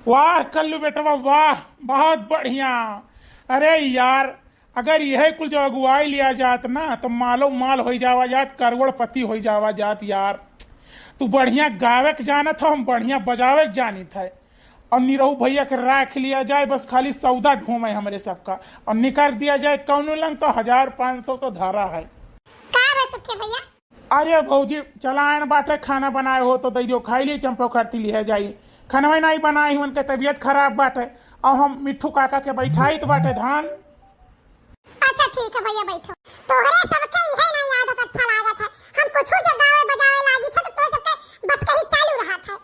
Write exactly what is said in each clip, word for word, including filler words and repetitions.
वाह कल्लू बेटवा, वाह, बहुत बढ़िया। अरे यार, अगर यह कुल जो अगुवाई लिया जात ना, तो मालो माल होई जावा जात, करोड़पति होई जावा जात यार। तू बढ़िया गावे के जानत हो, हम बढ़िया बजावे के जानित है। और निरहू भैया के राख लिया जाए, बस खाली सौदा ढोवे हमरे सबका, और निकाल दिया जाए कौनो लंग, तो हजार पाँच सौ तो धरा है। का बा सुखे भैया? अरे भौजी, चलायन बाटे, खाना बनाए हो तो दे दियो, खाई ली, चंपा करती लिहे जाई। खनवे नाई बनाई, उनके तबीयत खराब बाटे, और हम मिट्ठू काका के बैठाई तो बाटे धान। अच्छा ठीक है भैया, बैठो। तोहरे सबके इहे ना आदत अच्छा लागत है, हम कुछ जब गावे बजावे लागी थे तो तोहरे सबके बतकही चालू रहत है।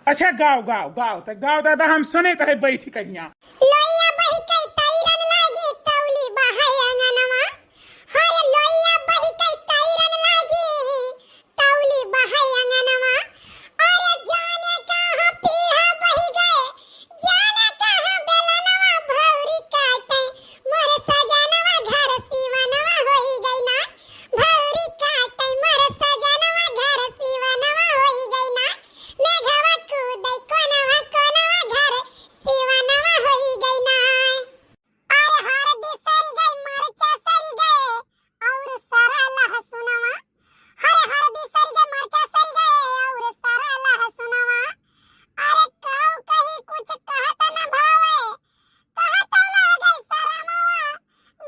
अच्छा गाओ, गाओ, गाओ, तो गाओ दादा, हम सुने तो है बैठ कहिया। लोइया बही के तैरन लागी, तौली बहै अंगनवा। हरे लोइया बही के तैरन लागी, तौली बहै अंगनवा। अरे जाने कहाँ पीहा बही गए, जाने कहाँ बेलनवा भौरी काटे, मोर सजनवा घर सिवनवा होई गई ना। भौरी काटे मोर सजनवा घर सिवनवा होई गई ना। मेघवा कूदै कोनवा कोनवा घर सिवनवा होई गई ना। अरे हरदी सरी गई, मरचा सरी गए, और सरा लहसुनवा। हरे हरदी सरी गए, मरचा सरी गए, और सरा लहसुनवा। अरे काऊ कही कुछ कहत न भावे, कहत लागे सरमवा।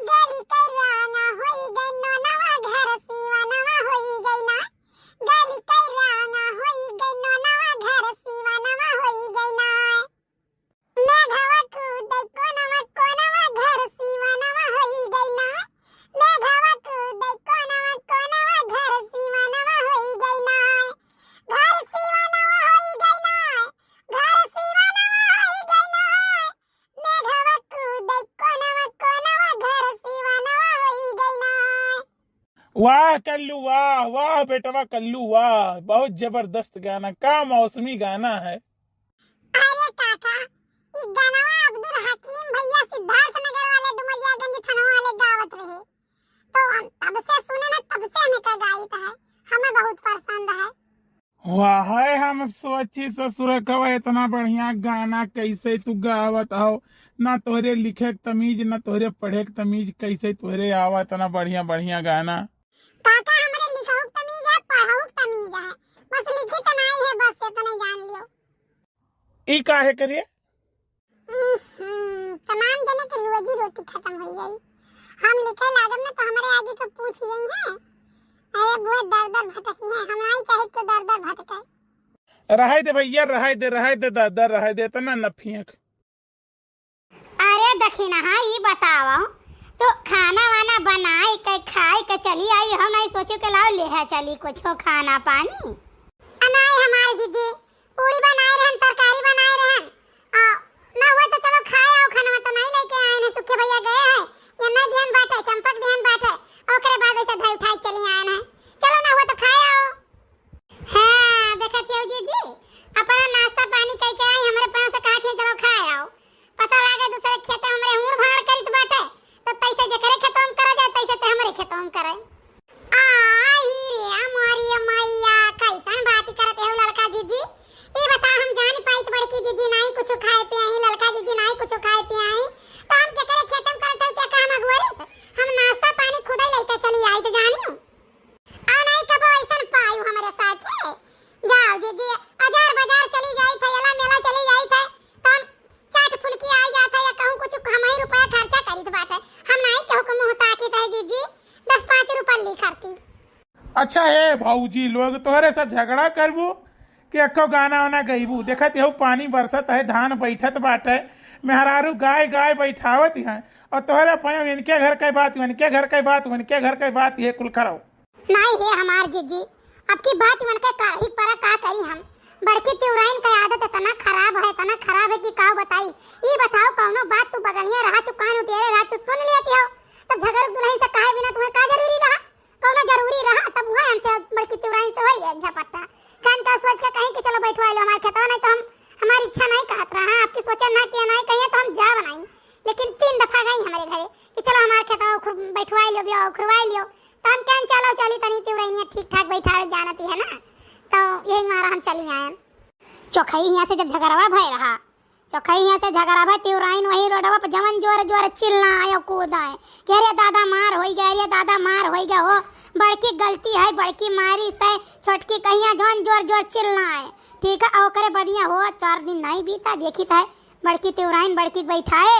गली के राना होई गई नोनवा, घर सिवनवा होई गई ना। गली के राना होई गई नोनवा, घर सिवनवा होई गई ना। मेघवा कूदै कोनवा कोनवा, घर सिवनवा होई गई ना। मेघवा कूदै कोनवा कोनवा, घर सिवनवा होई गई ना। घर सिवनवा होई गई ना। घर सिवनवा होई गई ना। मेघवा कूदै कोनवा कोनवा, घर सिवनवा होई गई ना। वाह कल्लू वाह, वाह बेटवा कल्लू वाह, बहुत जबरदस्त गाना, का मौसमी गाना है। अरे काका, ई गानवा अब्दुल हकीम भैया सिद्धार्थ नगर वाले डुमरियागंज थाना वाले गावत रहे, तो हम तब से सुने ना, तब से हमें का गाइत है, हमें बहुत पसंद है। वाह है, हम सोची ससुर कवा इतना बढ़िया गाना कैसे तू गावत हो, ना तोहरे लिखे के तमीज, ना तोहरे पढ़े के तमीज, कैसे तोहरे आवा इतना बढ़िया बढ़िया गाना। काका हमरे लिखहु के तमीज है, पढ़हु के तमीज है, बस लिखी तो नहीं है, बस इतने जान लियो। ई काहे करिए? हम्म, तमाम जने के रोजी रोटी खत्म हो जाई। हम लिखे लागब ना तो हमरे आगे के पूछ यही है, अरे बुआ दर दर भटकी है, हम नहीं चाहे तो दर दर भटके। रहाई दे भैया, रहाई दे, रहाई दे दादा, रहाई दे, इतना न फेंक। अरे दखिनहा, ई बताओ, तो खाना वाना बनाई के खाई के चली आई, हम नहीं सोचे के लाओ लेहा चली कुछ खाना पानी। अनाई हमारे जीजी, पूड़ी बनाए रहन, तरकारी बनाए रहन। आ, ना हुए तो चलो खाए आओ खाना, तो नहीं लेके आए हैं, सुखे भैया गए हैं। ये नहीं दिहन बाटे, चंपक दिहन बाटे। ओकरे बाद ऐसे धर उठाए चली आए हैं। चलो ना हुए तो खाए आओ। हाँ, देखत हो जीजी, अपना नाश्ता पानी कई के आई, हमरे पाँव से कहत है, चलो खाए आओ। पता लागे दूसरे खेते हमरे हूड़ भाड़ करित बाटे, तो तैसे जेकरे खेतों में करे जाए, तैसे ते हमरे खेतों में करे। आई रे मोरी मैया, कैसन बात करत हो ललका जीजी? ई बता, हम जान पाइत बड़की जीजी नाई कुछ खाए पियाई, ललका जीजी नाई कुछ खाए पियाई, तो हम केकरे खेत में करत हई, ते का हम अगुअरी? हम नाश्ता पानी खुदे लेके चली आई, तो जानियो। और नाई कबो ऐसन पायु हमरे साथे। जाओ जीजी, अजार बाजार चली जाई थे, एला मेला चली जाई थे, तो हम चाट फुल्की आ जात है या कहूँ कुछ हम ही रुपया खर्चा करित बाटे। हम नाई केहू के मुँह ताकित है जीजी, दस पाँच रुपया ली खरती। अच्छा हे भौजी लोग, तोहरे सब झगड़ा करबू कि एको गाना वाना गईबू? देखत यहू पानी बरसत है, धान बैठत बाटे, मेहरारू गाय गाय बैठावत हैं, और तोहरे पायो इनके घर के बात, उनके घर के बात, उनके घर के बात, ये कुल करो। नाई हे हमार जीजी, अब की बात मन के कारही परा का करी हम। बड़की तिवराइन का आदत इतना खराब है, इतना खराब है कि का बताई। ई बताओ, कौनो बात तू बगलिया रहा, तू कान उटेरे रहा, तू सुन लेती हो, तब झगड़ू दुल्हन से कहे बिना तुम्हें का जरूरी रहा? कौनो जरूरी रहा तब वह हमसे बड़की तिवराइन से होई है झपट्टा। कान का सोच के कहीं कि चलो बैठवा लो हमारे खेतवा, नहीं तो हम, हमारी इच्छा नहीं कहत रहा, हाँ, आपकी सोचा ना किया, नहीं कहिए तो हम जा बनाई। लेकिन तीन दफा गई हमारे घरे कि चलो हमारे खेतवा उखुर-, बैठवा लियो, बिया उखरवा लियो। तो हम कहें, "चलो, चली तनी तिवरैनिया ठीक ठाक बैठावे जानती है ना।" तो यही मारा हम चली आयन। चोखई हियाँ से जब झगड़वा भय रहा, चोखई हियाँ से झगरा भा तिउराइन वही रोडवा पर जवन जोर जोर चिल्लाए कूदाए कि अरे दादा मार होई गया, अरे दादा मार होई गया हो, बड़की गलती है, बड़की मारी से, छोटकी कहिया जवन जोर जोर चिल्लाए। ठीक है, ओकरे बदिया हो चार दिन नहीं बीता, देखी त है बड़की तिउराइन बड़की के बैठाए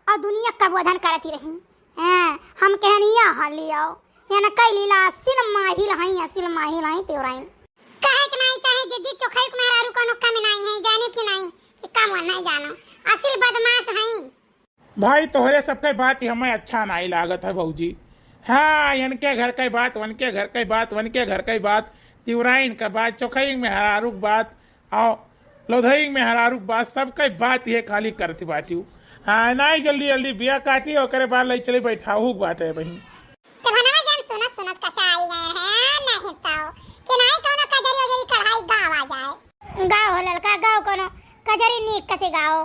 और दुनिया का बोधन करती रही। हैं, हम कहन या हलियो, या न कई लीला, असिल माहिल हई, असिल माहिल हई तिउराइन। कहे के नाई चाहे जिज्जी, चोखई के मेहरारू कोनो कम नाई है, जानी कि नाई कि कम नाई जानो, असिल बदमाश हई। भाई, तोहरे सबके बात ही हमें अच्छा नाई लागत है भौजी। हाँ, इनके घर के बात, वनके घर के बात, वनके घर के बात, तिउराइन का बात, चोखई मेहरारू के बात, आओ, लोधई मेहरारू के बात, सबके बात ये खाली करती बाटी। हाँ, नाई जल्दी जल्दी बिया काटी, ओकरे बाद लई चली बैठाहू के बाटे बहिन। जब हनवा जन सुनत सुनत कचाई गए हैं, नहीं तो कि नाई कौनो कजरी उजरी कढ़ाई गावा जाए। गाओ हो ललका, गाओ कौनो कजरी नीक कथे गाओ।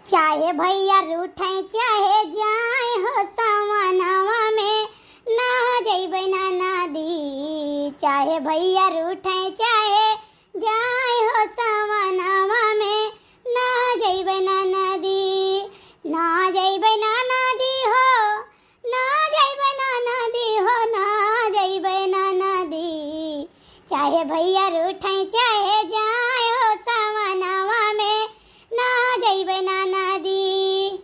चाहे भैया रूठे चाहे जाए हो सवनवा में, ना जइबे ना नदी। चाहे भैया रूठे चाहे जाए हो सवनवा में, ना जइबे ना नदी, ना जइबे ना नदी हो, ना जइबे ना नदी हो, ना जइबे ना नदी। चाहे भैया रूठे चाहे जाए हो सवनवा में, ना जइबे ना नदी।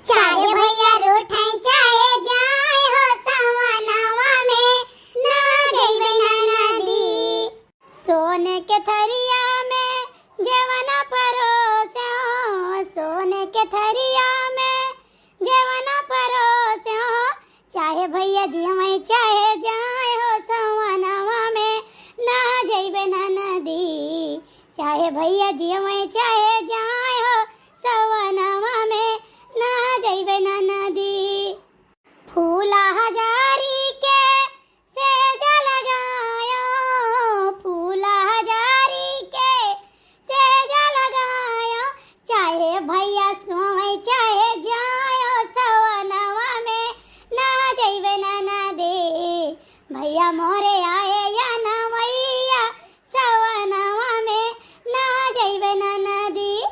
चाहे भैया रूठे चाहे जाए हो सवनवा में, ना जइबे ना नदी। सोन के थरिया में जेवना परोस्यो, सोन के थरिया में जेवना परोस्यो। चाहे भैया जियवै चाहे जाए हो सवनवा में, ना जइबे ना नदी। चाहे भैया जियवै चाहे जाए हो सवनवा में, ना जइबे ना नदी। फूला हजारी के सेज लगायो, फूला हजारी के सेज लगायो। चाहे भैया सोए चाहे जायो सवनवा में, ना जइबे ना नदी। भैया मोरे आए या ना भैया सवनवा में, ना जइबे ना नदी।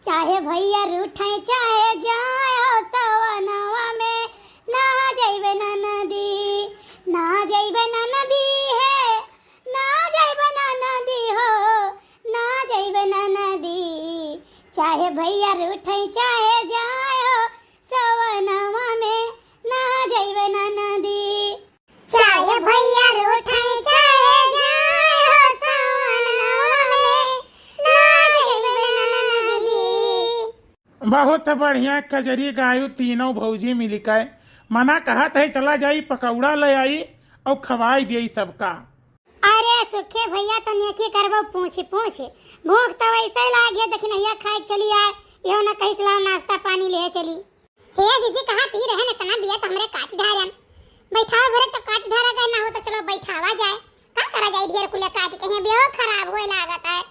चाहे भैया रूठे चाहे जाए हो सवनवा में, ना जइबे ना नदी। ना जइबे ना नदी है, ना जइबे ना नदी हो, ना जइबे ना नदी। चाहे भैया रूठे चाहे जाए हो सवनवा में, ना जइबे ना नदी। चाहे भैया रूठे चाहे जाए हो सवनवा में, ना जइबे ना नदी। बहुत बढ़िया कजरी गायू तीनों भौजी मिलिके। मना कहत है चला जाई पकौड़ा ले आई और खवाई दिए सबका। अरे सुखे भैया तो नेकी करबो पूछी पूछी। भूख तो वैसे ही लागे, देखी नैया खाए चली आए, यो ना कहीं से लाओ नाश्ता पानी ले चली। हे जीजी, कहा पी रहे न, इतना बिया तो हमरे काट ढारन। बैठाओ घरे तो काट ढारा गए ना हो तो चलो बैठावा जाए। का करा जाए ढेर कुले काट, कहीं बियो खराब होए लागत है।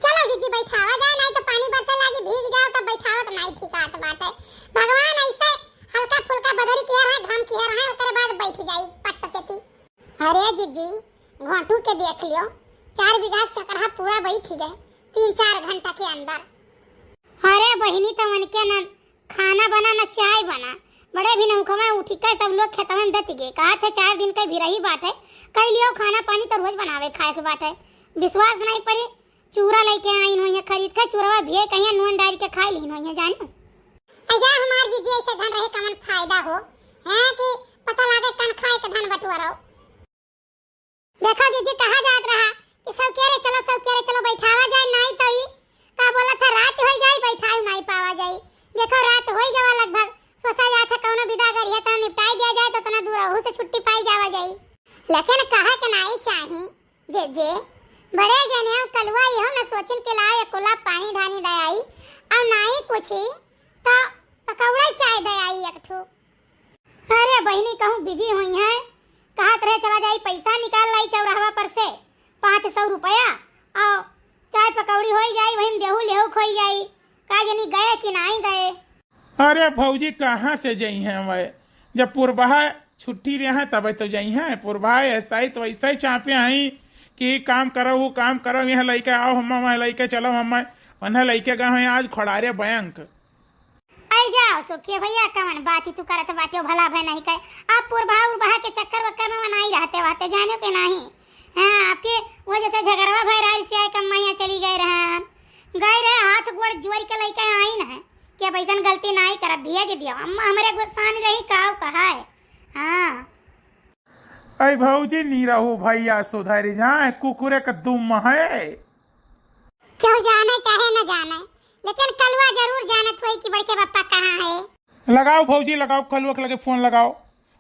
चलो जीजी बैठावा जाए, नहीं तो पानी बरसे लागी भीग जाओ तो बैठावा तो नहीं ठीक आत बाटे। भगवान ऐसे हल्का फुल्का बदरी किया रहे, घाम किया रहे, ओकरे बाद बैठ जाई पट्ट से ती। अरे जीजी, घोंटू के देख लियो, चार बीघा चकरहा पूरा बैठ गए तीन चार घंटा के अंदर। अरे बहिनी, तवन के ना खाना बना ना चाय बना, बड़े भी नौखवा उठी के सब लोग खेतवन दत गए। कहा थे चार दिन के भी रही बाटे, कई लियो खाना पानी तो रोज बनावे खाए के बाटे। विश्वास नहीं पड़ी, चूरा लेके आई हुई है खरीद के, चूरवा भी कहीं नून डाल के खाई ली हुई है जानू। अजा हमार जीजी ऐसे धन रहे कमन फायदा हो, है कि पता लागे कन खाए के धन बटुआ रहो। देखो जीजी, कहा जात रहा कि सौकेरे चलो, सौकेरे चलो, बैठावा जाए, नाई तो ई का बोला था, रात हो जाई, बैठाई नाई पावा जाई। देखो रात हो गवा लगभग, सोचा जात है कौनो विदा अगर है तो निपटाई दिया जाए तो उतना दूर ओहू से छुट्टी पाई जावा जाई। लेकिन कहा के नाई चाही जे जे बड़े जने हो कलुआ इहो न सोचिन के लाओ एक कुला पानी ढानी दयाई और नाई कुछ ही तो पकौड़ा चाय दयाई एक ठो। अरे बहिनी, कहूँ बिजी हुई है, कहत रहे चला जाई पैसा निकाल लाई चौराहवा पर से पाँच सौ रुपया, और चाय पकौड़ी होई जाई, वहीं देहू लेहू खोई जाई, का जनी गए कि नाई गए। अरे भौजी, कहाँ से जइहैं वै? जब पुरबहा छुट्टी रहे तब तो जइहैं। पुरबहा ऐसा ही तो ऐसा ही चापे हैं कि काम करो, वो काम करो, यहाँ लइके आओ हम्मा, वहाँ लइके चलो हम्मा। उन्हें लइके गए हैं आज खोड़ारे बैंक। आई जाओ सुखिया भैया, कवन बात ही तू करत बाटियो, भला भय नहीं कहे। आप पुरबहा उरबहा के चक्कर वक्कर में मनाई रहते वाते, जानियो के नहीं। हाँ, आपके वो जैसे झगड़वा भय रहा, इससे आए कम्मा यहाँ चली गए रहे हैं। गए रहे, हाथ गोड़ जोड़ के लइके आई न है कि अब ऐसन गलती नहीं करब, भेज दियो। अम्मा हमरे गुस्सान रही, काव कहा है। हाँ। ऐ भौजी, नी रहो भैया, सुधर जाए, कुकुरे का दुम है। केहू जाने चाहे न जाने, लेकिन कलुआ जरूर जानत होई कि बड़के पप्पा कहाँ है। लगाओ भौजी, लगाओ, कलुआ के लगे फोन लगाओ।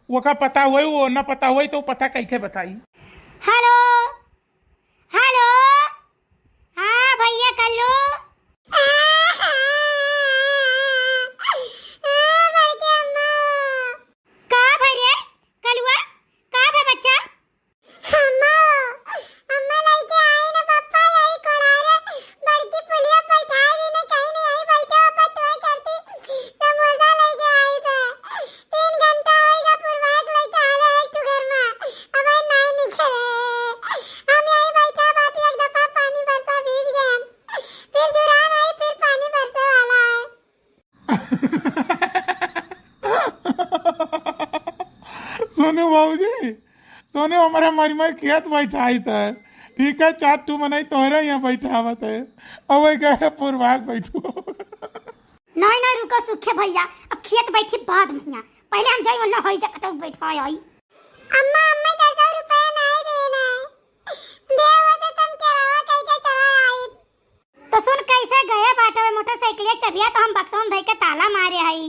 ओका पता होई, वो ना पता होई तो पता कैसे बताई? हेलो, हेलो, हाँ भैया कल्लू। बड़के अम्मा। का भई रे कलुआ, का भई बच्चा? अम्मा, अम्मा लइके आई ना पप्पा, यही कोड़ारे बड़की पुलिया बैठाए दी ना, कहीं नहीं यही बैठे हो, पर तोय करती समोसा लइके आई थे। तीन घंटा होइगा पुरवाक लइके आले एक ठो घर में, अब नहीं निकले। हम यही बैठा बाटी, एक दफा पानी बरसा भीज गए हम, फिर जुरान आई, फिर पानी बरसे वाला है। सुनो बाबूजी, सुनो, हमारे मारी मारी खेत बैठाई था, ठीक है, चार ठू मनई तोहरे यहाँ बैठावत है, और वही कहे पुरवाक बैठो। नहीं नहीं, रुको सुखे भैया, अब खेत बैठी बाद में हियाँ, पहले हम जाई वरना होई जा कटक बैठा आई। अम्मा, अम्मा, दस रुपया नहीं देना है, दे वो तो तुम केरावा कह के चला आई। तो सुन, कैसे गए बाटे वे मोटरसाइकिल चबिया, तो हम बक्सवा में धइ के ताला मारे हई।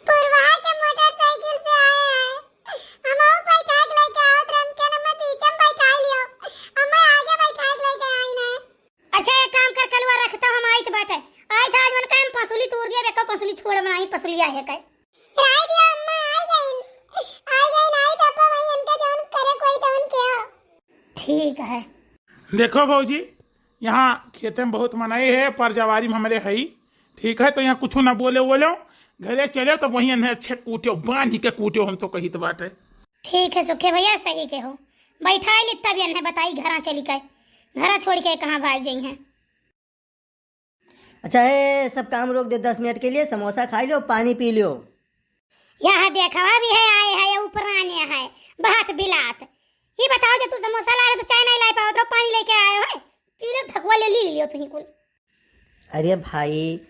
पुरवा के मोटरसाइकिल से आए हैं, हम बैठा के लेके आवत रहन, के ना मैं पीछे में बैठा लियो, अब मैं आगे बैठा के लेके आई ना। अच्छा, एक काम कर, कलुआ रखता, हम आइत बाटे, आइत आज मन का हम पसुली तूर दिया, बेको पसुली छोड़ बनाई, पसुली आहे कहे। राय दिया अम्मा, आई गई, आई गई, आई तो वही इनका जौन करे कोई तौन क्या। ठीक है। देखो भौजी, यहाँ खेते में बहुत मनई है, पर जवारी में हमरे हई, ठीक है, तो यहाँ कुछ ना बोले वोले, घरे चले तो वहीं इन्हें अच्छे कूट्यो, बांध के कूट्यो, हम तो कहित बाटे। ठीक है सुखे भैया, सही के हो, बैठाई ली तब इन्हें बताई घरा चली के, घरा छोड़ के कहाँ भाग जाई हैं। अच्छा है, सब काम रोक दो दस मिनट के लिए, समोसा खाई लो, पानी पी लो। यह देखवा भी है, आए है, ऊपराने है, बात बिलात। ये बताओ, जब तू समोसा ला रहे तो चाय नहीं ला पावत रहो, पानी लेके आए हो, है? पी लो, ढकुआ ले ली लियो तुही कुल। अरे भाई,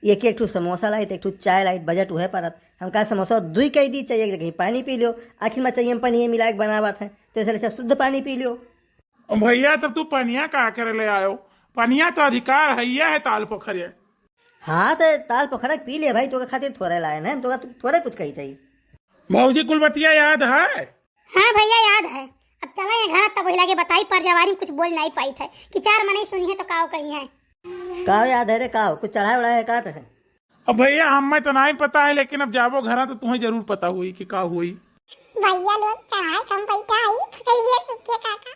एक एक ठो समोसा लाइत, एक ठो चाय लाइत, बजट उहे परत। हम कहा समोसा दुई कह दी, चाय एक जगह पानी पी लो, आखिर में चाय में पानी मिला के बनावत है, तो ऐसे शुद्ध पानी पी लो। ओ भैया, तब तू पनिया का करे ले आयो? पनिया तो अधिकार है, यह है ताल पोखरिया। हाँ, तो ताल पोखरा के पी ले भाई, तोके खातिर थोड़े लाए ना, तोका थोड़े कुछ कही थी। भौजी, कुल बतिया याद है? हाँ भैया, याद है। अब चला ये घर, तब वही लागे बताई, पर जवारी में कुछ बोल नहीं पाई थे कि चार मनई सुनी है तो काव कही है। काव याद है रे, काव? कुछ चढ़ाए उढ़ाए है का तसे? अब भैया, हमें तो नहीं पता है, लेकिन अब जाबो घरा तो तुम्हें जरूर पता हुई कि का हुई। भैया लोग चढ़ाए कम बैठा है, पकड़िए सुखे काका।